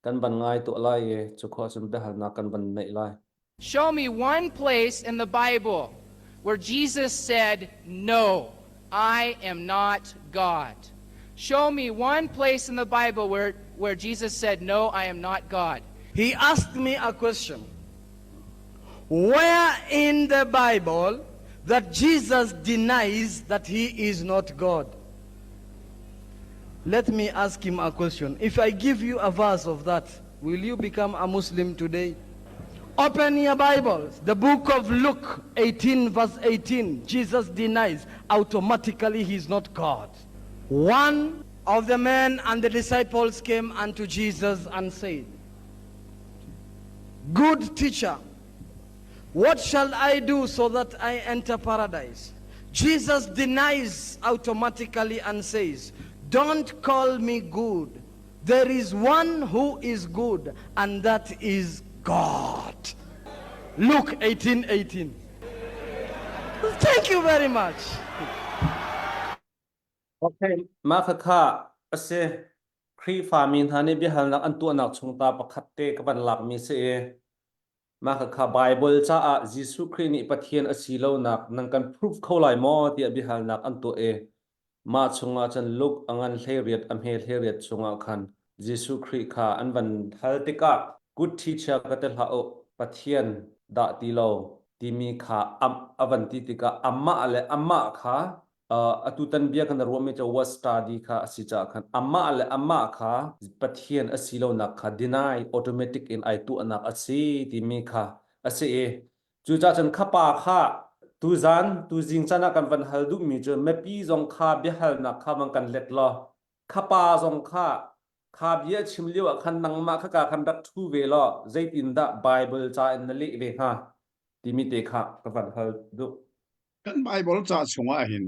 Kan van ngai tuah lai i cu khua cun biahalnak kan van neih lai. Show me one place in the Bible where Jesus said, No, I am not God. Show me one place in the Bible where, where Jesus said, No, I am not God. He asked me a question. Where in the Bible that Jesus denies that he is not God? Let me ask him a question. If I give you a verse of that, will you become a Muslim today? Open your Bibles. The book of Luke 18, verse 18. Jesus denies automatically he's not God. One of the men and the disciples came unto Jesus and said, Good teacher, what shall I do so that I enter paradise? Jesus denies automatically and says, Don't call me good. There is one who is good, and that is God. Luke 18 18. Thank you very much. Okay, mah khakha a si. Khrihfami hna nih biahalnak an tuahnak chung ta pakhat te ka van lakmi si i mah khakha Baibal caah Jesuh Khrih nih Pathian a si lonak nan kan proof kho lai maw tiah biahalnak an tuah i mah chungah cun Luke a ngan 18 a hme 18 chungah khan Jesuh Khrih kha an van hal tikah good teacher ka ti hlah u Pathian dah ti lo timi kha a van ti tikah amah le amah kha atutan bia kan ruahmi cu what study kha a si caah khan amah le amah kha Pathian a si lonak kha deny automatic in ai tuahnak a si timi kha a si i cucaah cun kha pa kha tuzan tuzing caan ah kan van hal duhmi cu mipi zong kha biahalnak kha van kan let law kha pa zong kha kha bia chim lio ah khan nangmah kha ka khan rak ṭhu ve law zeitindah Bible ca in na leh ve hnga timi te kha ka van hal duh. Kan Baibal ca chungah hin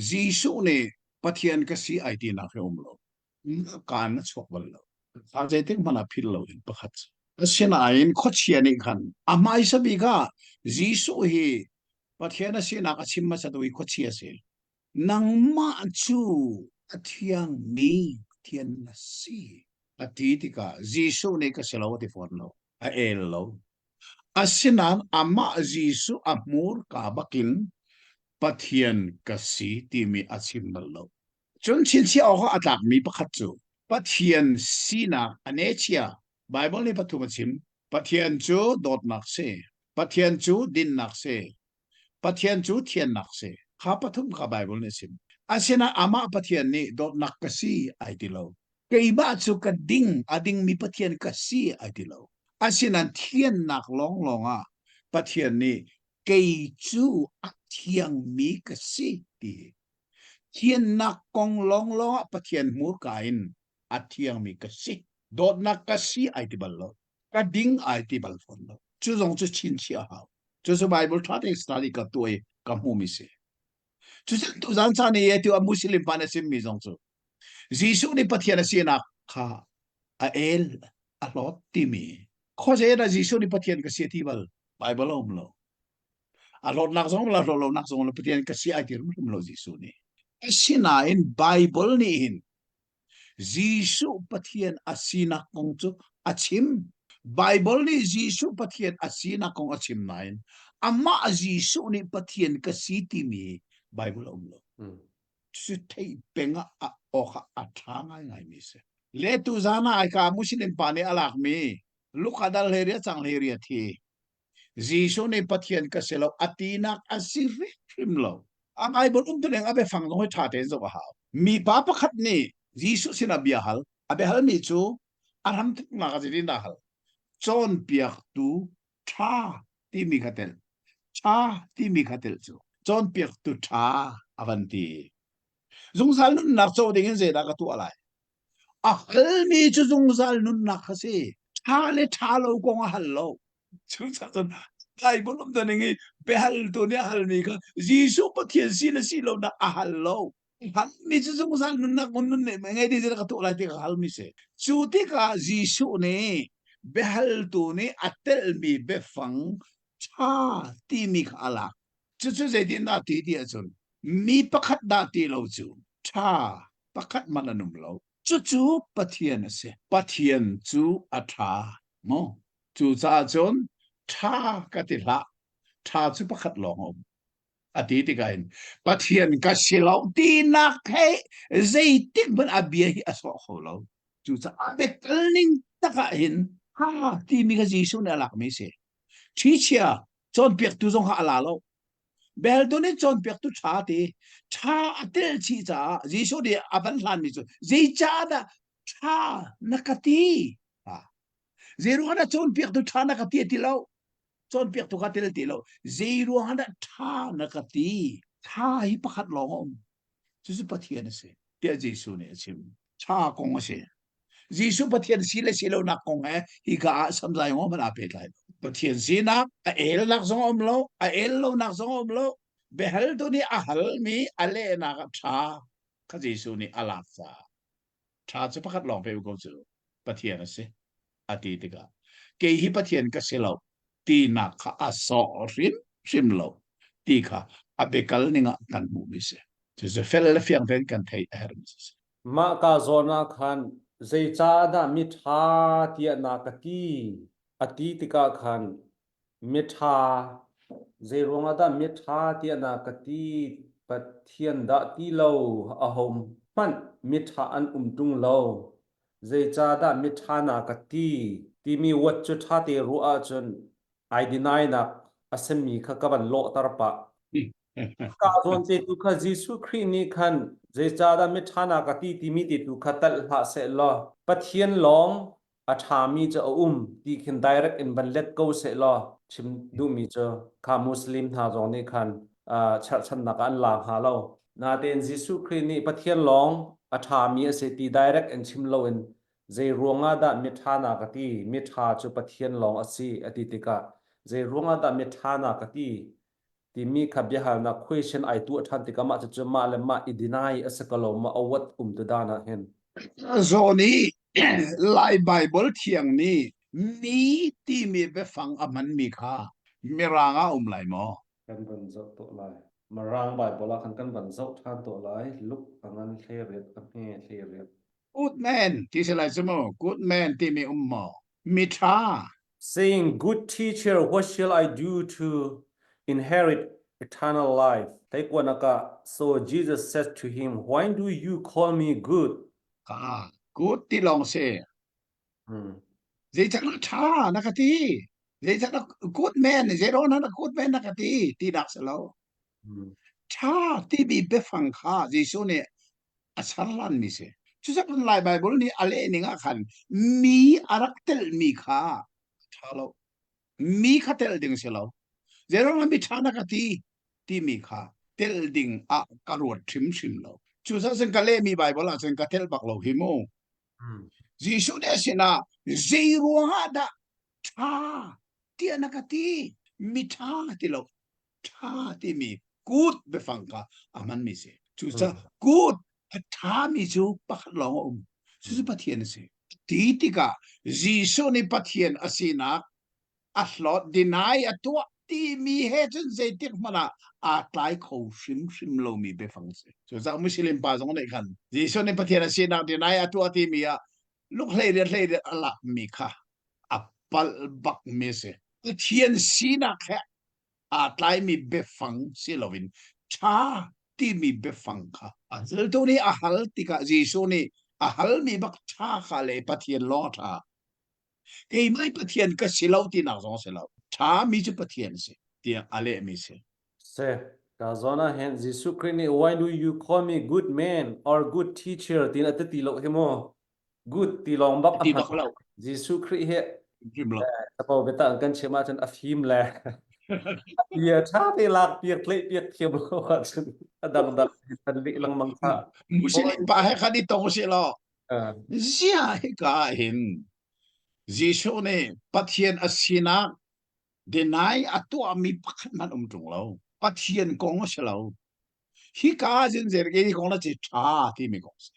Jesuh nih Pathian ka si ai tinak hi um lo. Kaan a chuak bal lo. A zeitik hmanh ah philh lo in pakhat. Asinain khuachia nih khan a hmaisa bik ah Jesuh hi Pathian a sinak a chim hmasatu hi khuachia a si. Nangmah cu a thiangmi Pathian na si. A ti tikah Jesuh nih ka si lo a ti fawn lo. A el lo. Asinain amah Jesuh a hmurka bakin Pathian ka si timi a chim bal lo. Cun chinchiah awkah a tlakmi pakhat cu Pathian sinak a nechia. Baibal nih pathum a chim. Pathian cu dawtnak si. Pathian cu dinnak si. Pathian cu thiannak si. Kha pathum kha Baibal nih a chim. Asinain amah Pathian nih dawtnak ka si ai ti lo. Keimah cu ka ding, a dingmi Pathian ka si ai ti lo. Asinain thiannak lawnglawng ah Pathian nih kei cu a thiangmi ka si ti. Thiannak kong lawnglawng ah Pathian hmurka in a thiangmi ka si. Dawtnak ka si ai ti bal lo. Ka ding ai ti bal fawn lo. Cu zong cu chinchiah a hau. Cucu Bible ṭha tein study ka tuah i ka hmumi si. Cucu tuzan caan i tu a Muslim pa nih a chimmi zong cu Jesuh nih Pathian a sinak kha a el a hlawt timi khuazei dah Jesuh nih Pathian ka si a ti bal Bible a um lo a hlawtnak zong la hlawt lonak zong la Pathian ka si ai ti hrimhrim lo Jesuh nih asinain Bible nih hin Jesuh Pathian a sinak kong cu a chim Bible nih Jesuh Pathian a sinak kong a chim nain amah Jesuh nih Pathian ka si timi Bible a um lo cu theih peng ah awk ah a ṭha ngaingaimi si. Le tuzan ah aika Muslim pa nih a lakmi Luka dal hlei cang hlei thi Jesuh nih Pathian ka si lo a tinak a si hrimhrim lo. A Bible um tuning a biafang zong hi ṭha tein zoh a hau. Mipa pakhat nih Jesuh sinah bia hal. A biahalmi cu a hramthoknak a zeitin dah hal? Cawnpiaktu ṭha timi kha telh. Ṭha timi kha telh cu cawnpiaktu ṭha a van ti. Zungzal nunnak co ding in zeidah ka tuah lai? A halmi cu zungzal nunnak kha si. Ṭha le ṭha lo kong a hal lo. Cucaah cun Bible um ning i biahaltu nih a halmi kha Jesuh Pathian si le si lonak a hal lo. Halmi cu zungzal nunnak nun nun ngei ding ka tuah lai ti ka halmi si. Cu tikah Jesuh nih biahaltu nih a telhmi biafang ṭha timi kha a lak. Cucu zeitin dah ti ti ahcun mi pakhat dah ti lo cu ṭha pakhat hmanh an um lo. Cucu Pathian a si. Pathian cu a ṭha maw? Cucaah cun ṭha ka ti hlah. Ṭha cu pakhat lawng a um. A ti tikah hin Pathian ka si lo tinak he zeitik hmanh a bia hi a sawh kho lo. Cucaah biakal ning tak ah hin ha timi kha Jesuh nih a lakmi a si. Ṭhichia cawnpiaktu zong kha a la lo. Beltu nih cawnpiaktu ṭha ti ṭha a telh chih caah Jesuh nih a van hlanmi cu zeicahdah ṭha na ka ti? Zeiruang dah cawnpiaktu ṭha na ka ti ti lo? Cawnpiaktu ka tel ti lo. Zeiruang dah ṭha na ka ti? Ṭha hi pakhat lawng a um. Cucu Pathian a si, tiah Jesuh nih a chim. Ṭha kong a si. Jesuh Pathian si le si lonak kong he hika ah samzai ngo hmanh aa pehtlai lo. Pathian sinak a elnak zong a um lo, a el lonak zong a um lo. Biahaltu nih a halmi a lehnak ah ṭha kha Jesuh nih a lak caah ṭha cu pakhat lawng pe ko cu Pathian a si a ti tikah kei hi Pathian ka si lo tinak kha a sawh hrimhrim lo ti kha a biakal ning ah kan hmuhmi si. Cucu fel le fiang tein kan theih a herhmi si. Mah ka zawn ah khan zeicahdah miṭha tiah na ka ti? A ti tikah khan miṭha zeiruangah dah miṭha tiah na ka ti? Pathian dah ti lo ahohmanh miṭha an um ṭung lo. Zeicahdah miṭha na ka ti? Timi word cu ṭha te ruah ahcun ai deny-nak a simi kha ka van lawhter pah. Ka zawn te tu kha Jesuh Khrih nih khan zeicahdah miṭha na ka ti timi te tu kha talh hlah seh law Pathian lawng a ṭhami cu a um ti khin direct in van let ko seh law chim duhmi cu kha Muslim hna zong nih khan uh, cherhchannak ah an la hnga lo. Natein Jesuh Khrih nih Pathian lawng a ṭhami a si ti direct in chim loin zei ruangah dah miṭha na ka ti miṭha cu Pathian lawng a si a ti tikah zei ruangah dah miṭha na ka ti timi kha biahalnak question ai tuah ṭhan tikah mah cucu mah le mah i deny a si ko lo ma awat um tu dan ah hin. Zawn i Lai Baibal thiang nih mi timi biafang a hmanmi kha Mirang ah um lai maw? Kan van zoh tuah lai. Mirang Baibal ah khan kan van zoh ṭhan tuah lai. Luke a ngan 18 a hme 18. Good man ti si lai cu mu. Good man timi um maw? Miṭha. Saying, Good teacher, what shall I do to inherit eternal life? Taekwondo So Jesus said to him, Why do you call me good? Ah, good ti lawng si. Zeicah na ṭha na ka ti? Zeicah na good man, zei na good man na ka ti ti dak si lo. Ṭha timi biafang kha Jesuh nih a charlanmi si. Cucaah Lai Baibal nih a leh ning ah khan mi a rak telhmi kha ṭha lo. Mi kha telh ding si lo. Zeiruangah mi ṭha na ka ti timi kha telh ding ah ka ruat hrimhrim lo. Cucaah cun ka lehmi Baibal ah cun ka telh bak lo hi mu. Jesuh nih a sinah zei ruangah dah ṭha tiah na ka ti? Mi ṭha ti lo. Ṭha timi good biafang kha a hmanmi si. Cucaah good a ṭhami cu pakhat lawng a um. Cucu Pathian a si. Ti tikah Jesuh nih Pathian a sinak a hlawt deny a tuah timi he cun zeitik hmanh ah aa tlai kho hrimhrim lomi biafang si. Cucaah Muslim pa zong nih khan Jesuh nih Pathian a sinak deny a tuah timi ah luk 18 18 a lakmi kha a palh bakmi a si. Pathian sinak he aa tlaimi biafang si loin ṭha timi biafang kha a zultu nih a hal tikah Jesuh nih a halmi bak ṭha kha le Pathian lawng a ṭha. Keimah hi Pathian ka si lo tinak zong a si lo. Ṭhami cu Pathian a si tiah a lehmi a si. Si. Ka zawn ah hin Jesuh Khrih nih why do you call me good man or good teacher tiin a ti ti lo hi mu. Good ti lawng bak a Ti bak lo. Jesuh Khrih hi Hrim lo. capo biata kan chim ahcun a fim le bia ṭha te lak piak tleih piak thiam lo ahcun a dangdang kan lih lengmang kha. Muslim pa he khan i tong si law Ziah hika ah hin Jesuh nih Pathian a sinak deny a tuahmi pakhat hmanh um ṭung lo. Pathian kong a si lo. Hika ah cun zei kong la ci ṭha timi kong si.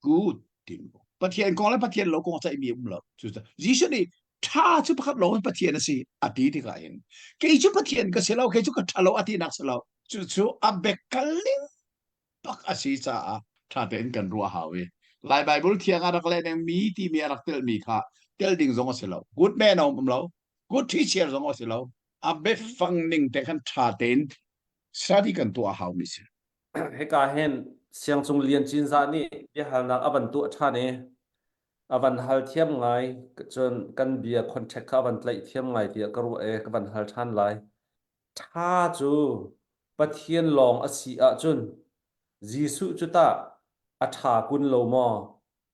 Good timi kong. Pathian kong le Pathian lo kong ceihmi um lo. Cucaah Jesuh nih ṭha cu pakhat lawng in Pathian a si a ti tikah hin kei cu Pathian ka si lo, kei cu ka ṭha lo a tinak si lo. Cucu a biakal ning bak a si caah ṭha tein kan ruah hau i. Lai Bible thiang a rak leh ding mi timi a rak telmi kha tel ding zong a si lo. Good man a um lo. Good teacher zong a si lo. A biafang ning te khan ṭha tein study kan tuah a haumi si. Hika hin Siangcung Lian Cinzah nih biahalnak a van tuah ṭhan i a van hal thiam ngai cun kan bia contact kha a van tlaih thiam ngai tiah ka ruah i ka van hal ṭhan lai. Ṭha cu Pathian lawng a si ahcun Jesuh cu tah a ṭha kun lo maw?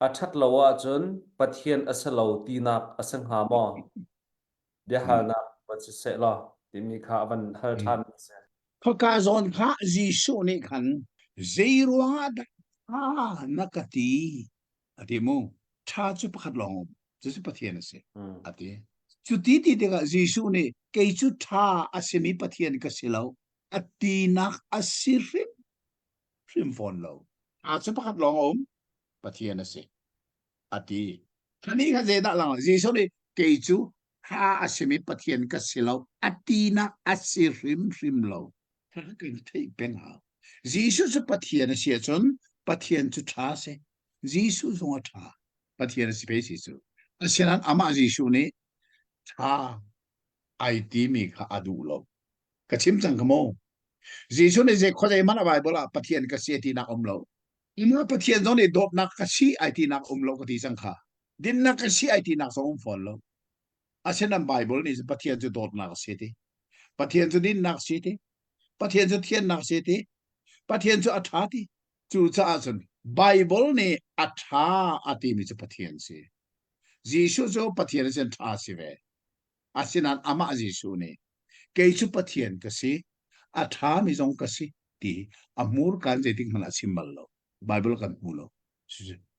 A ṭhat lo ahcun Pathian a si lo tinak a si hnga maw? Biahalnak van si seh law timi kha a van hal ṭhan a si. Khaka zawn kha Jesuh nih khan zei ruangah dah ṭha na ka ti? A ti mu. Ṭha cu pakhat lawng um. Cucu Pathian a si. A ti. Cu ti ti tikah Jesuh nih kei cu ṭha a simi Pathian ka si lo. A tinak a si hrim hrim fawn lo. Ṭha cu pakhat lawng a um. Pathian a si. A ti. Khanih kha zeidah lang? Jesuh nih kei cu ṭha a simi Pathian ka si lo. A tinak a si hrimhrim lo. Kan theih peng hau. Jesuh cu Pathian a si ahcun Pathian cu ṭha a si. Jesuh zong a ṭha. Pathian a si pei si cu. Asinain amah Jesuh nih ṭha ai timi kha a duh lo. Ka chim cang ka mu. Jesuh nih zei khuazei hmanh a Bible ah Pathian ka si a tinak um lo. Amah Pathian zong nih dawtnak ka si ai tinak um lo ka ti cang kha. Dinnak ka si ai tinak zong um fawn lo. Asinain Bible nih Pathian cu dawtnak a si ti. Pathian cu dinnak si ti. Pathian cu thiannak si ti. Pathian cu a ṭha ti. Cucaah cun Bible nih a ṭha a timi cu Pathian si. Jesuh cu Pathian sin ṭha si ve. Asinain amah Jesuh nih kei cu Pathian ka si, a ṭhami zong ka si ti a hmurka in zeitik hmanh ah a chim bal lo. Bible kan hmu lo.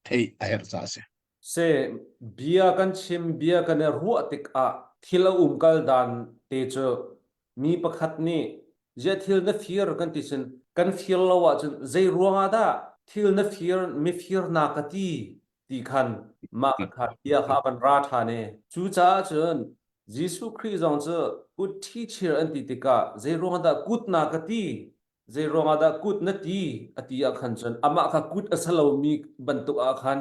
Theih a herh caah a si. Se bia kan chim, bia kan i ruah tikah thil a umkal dan te cu mi pakhat nih ziah thil na fir kan ti cun kan fir lo ahcun zei ruangah dah thil na fir mifir na ka ti ti khan mah kha bia kha a van ra ṭhan i cucaah cun Jesuh Khrih zong cu kut ṭhichir an ti tikah zei ruangah dah kut na ka ti zei ruangah dah kut na ti a ti ah khan cun amah kha kut a si lomi bantuk ah khan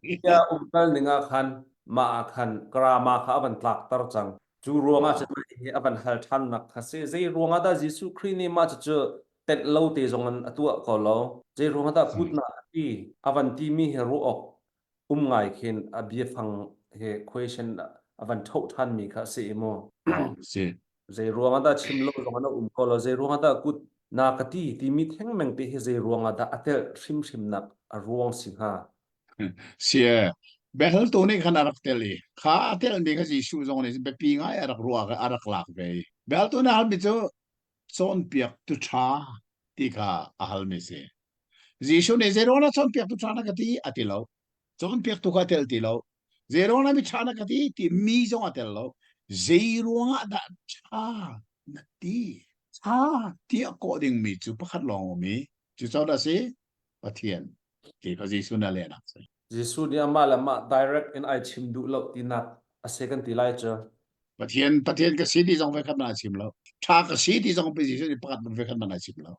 bia umkal ning ah khan mah ah khan grama kha a van tlakter cang Cu ruangah cun hi a van hal ṭhannak kha si. Zei ruangah dah Jesuh Khrih nih mah cucu tenh lo te zong in a tuah ko lo? Zei ruangah dah kutnak a ti? A van timi hi ruah awk um ngai khin a biafang he question a van ṭhoh ṭhanmi kha a si i mu. Si. Zei ruangah dah chim lo zong in a um ko lo? Zei ruangah dah kut na ka ti timi thengmeng te hi zei ruangah dah a telh hrimhrimnak a ruang si hnga? Sie biahaltu nih khan a rak tel i kha a telmi kha Jesuh zong nih biapi ngai a rak ruah a rak lak ve i biahaltu nih a halmi cu cawnpiaktu ṭha ti kha a halmi si. Jesuh nih zeiruang ah cawnpiaktu ṭha na ka ti a ti lo. Cawnpiaktu kha a tel ti lo. Zeiruang ah mi ṭha na ka ti ti mi zong a tel lo. Zeiruang ah dah ṭha na ti? Ṭha tiah kawh dingmi cu pakhat lawng um i cu cawt a si Pathian. Ti kha Jesuh na lehnak si. Jesuh nih amah le amah direct in ai chim duh lo tinak a si kan ti lai cu. Pathian Pathian ka si ti zong vekhat man ai chim lo. Tha ka si ti zong Jesuh nih pakhat vekhat man ai chim lo.